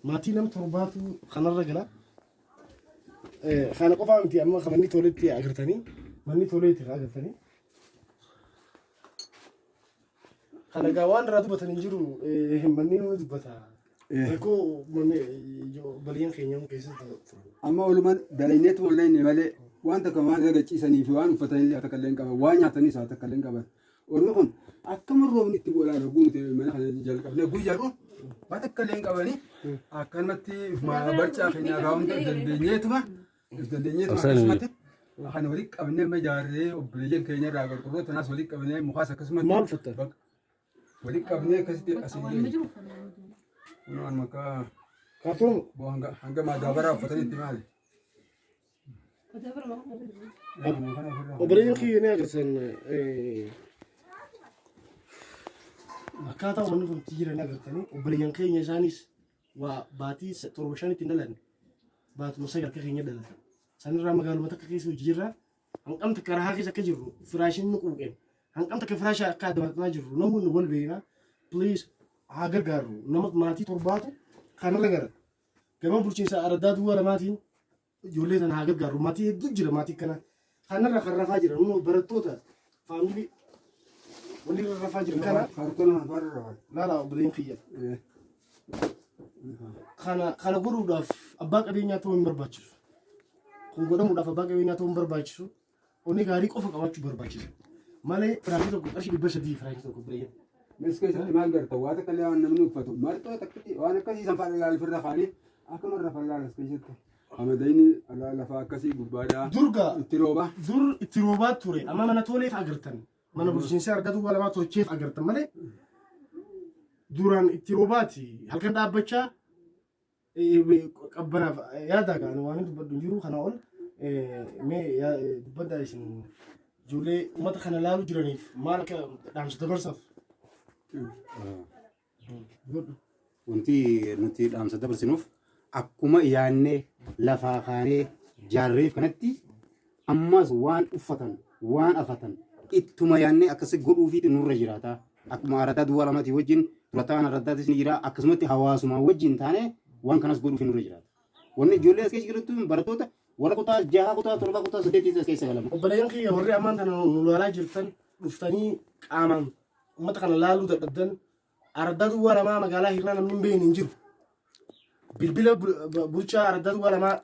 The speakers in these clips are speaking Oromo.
Maatii nam torbaatu kanarra gala. Kana qofaa miti amma kan manni toletti agartanii manni toleetti kan agartanii. Kana egaa waan irraa dubbatan hin jiru manni nu dubbata. Rakkoo manni obboleeyyan keenya keessa turan. Amma oolumaan dalayneetu wallayne malee waan takka waan irra gachiisanii fi waan uffatanillee haa takka illee hin qaban waan nyaatanis haa takka illee hin qaban. Ormi kun akkama roobni itti bu'u laala guute mana kana jalqabnee guyyaadhu waan takka illee hin qabanii akkanumatti barcaa keenya irraa hunda dandeenyeetuma dandeenyeetuma akkasumatti kan walitti qabnee amma ijaarree obboleeyyan keenya irraa qorqorroo tanaas walitti qabnee mukaas akkasumatti Maal uffattan? walitti qabnee akkasitti asii geenye. Kunoo anuma akka Kaartoon hanga hanga maadaabaraa uffatanii itti maali? Obboleeyyan kiyya ni agartan akkaataa uummanni kun itti jiran agartanii obboleeyyan keenya isaanis waa baatii torba shanitti hin dhalanne baatuma sagal akka keenya dhalatan sanirraa magaaluma takka keessa hojii jirra hanqam takka rahaa keessa akka jirru firaashin nu quuqeen hanqam takka firaasha akka adda jirru namoonni wal beekna please haa gargaarru nama maatii torbaatu kanarra gara gama bulchiinsa araddaa duwwaa lamaatiin ijoollee tana haa gargaarru. Maatii hedduu jira maatii kana. Kanarra kan rafaa jiran immoo barattoota faamilii walirra rafaa jiran kana Kaartoon afaarra rafan. laala obboleen kiyya. Kana kana godhuudhaaf abbaa qabeenyaa ta'uu hin barbaachisu. Kun godhamuudhaaf abbaa qabeenyaa ta'uu hin barbaachisu. Onnee gaarii qofa qabaachuu barbaachisa. Malee firaashii tokko qarshii 300 firaashii tokko bireeyyan. Mis keessatti maal garta waa takka illee waan namni uffatu marxoo takkatti waan akkasii san faana ilaalu firra kaanii akkuma irra fallaan as keessatti. Amadayni lafa akkasii gubbaadhaa Durga itti rooba. dur itti roobaa ture amma mana toleef agartan mana bulchiinsaa argatu waa lamaa tolcheef agartan malee duraan itti roobaati halkan dhaabbachaa Qabbanaaf yaada gaa ani waan hin dubbadhu hin jiru kana ol mee dubbadhaa isin ijoollee uummata kana laalu jiraniif maal akka dhaamsa dabarsaaf. Dubbadhu. Wanti nuti dhaamsa dabarsinuuf akkuma yaannee lafaa kaanee jaarreef kanatti ammas waan uffatan waan afatan ittuma yaannee akkasi godhuufiitu nurra jiraata. Akkuma aradaa duwwaa lamaatii wajjin durataan aradaatis ni jira akkasumatti hawaasuma wajjin taanee waan kanas godhuufi nurra jiraata. Wanni ijoollee as keessa jirtu barattoota warra kutaa jaha kutaa torba kutaa saddeetii as keessa galama. Obboleeyyan kiyya warri ammaan tana nu laalaa jirtan dhuftanii qaamaan uummata kana laaluu dadhabdan Araddaa duwwaa lamaa magaalaa Hirnaa namni hin beekne hin jiru. Bilbila bulchaa araddaa duwwaa lamaa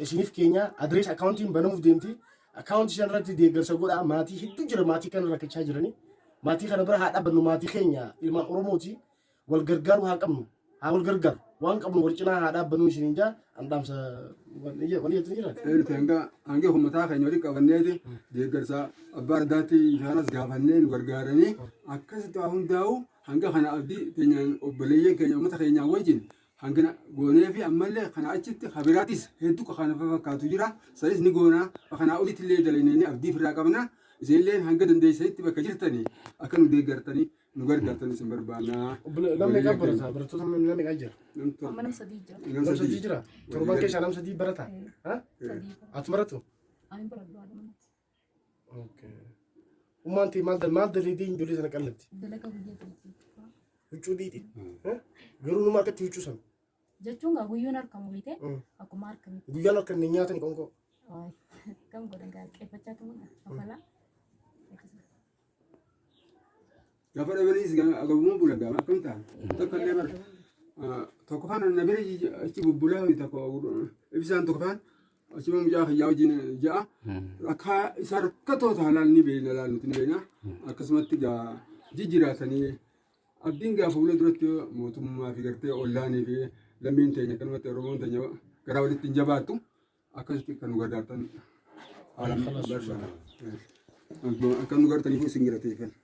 isiniif keenya adirees akkaawuntiin banamuuf deemti. Akkaawuntii sana irratti deeggarsa godhaa maatii hedduu jira maatii kana rakkachaa jiranii. Maatii kana bira haa dhaabbannu maatii keenya ilmaan Oromooti. Wal gargaaruu haa qabnu. Haa wal gargaaru. Waan qabnu wal cinaa haa dhaabbannu isiniin jaa an dhaamsa wanni jettu jira. Nuti hanga hanga uummataa keenya walitti qabanneeti deeggarsa abbaa ardaatti isaanas gaafannee nu gargaaranii akkasitti waa hundaa'u hanga kana abdii keenyaan obboleeyyan keenya uummata keenyaan wajjin hangana goonee fi ammallee kana achitti habiraatis hedduu kana fakkaatu jira sanis ni goonaa kanaa olitti illee dalagnee abdii ofirraa qabna isinillee hanga dandeessanitti bakka jirtanii akka nu deeggartanii nu gargaartan isin barbaanna. Namni meeqa barata? Barattoota namni meeqa jira? Amma nam sadii jira. Nam Nam sadii sadii. jira. Torban keessaa nam sadii barata. Ha? Sadii. Ati baratu? Ani baradhu haadha manaati. Okay. Ummaan tee maal maal daleedee ijoollee sana qallabdi? Dalagaa guyyaa ta'eeti. Huccuu dhiiti. Garuu numa akkatti huccuu sana. Jechuun gaa guyyuun harkamu beekte akkuma harkamitti. Guyyaan akka inni nyaatan qoonqoo. Kam godhan gaa qeeffachaa tumudha. Kafalaa. Gaafa dhabaniis gabuma bula gaafa akkam ta'a. Tokko illee bara. Tokko faana na bira achi bubbulaa ho'i tokko ibsaan tokko faana achuma mucaa kiyyaa wajjin ja'a. Akka isa rakkatoo taanaan ni beekna laal nuti ni beekna. Akkasumatti gaa jijjiraatanii abdiin gaafa fuula duratti mootummaa fi gartee ollaanii fi lammiin teenya akkanumatti Oromoon teenya garaa walitti hin jabaattu. Akkasitti kan nu gargaartan haalaan barbaada. Akka nu gargaartaniif isin galateeffanna.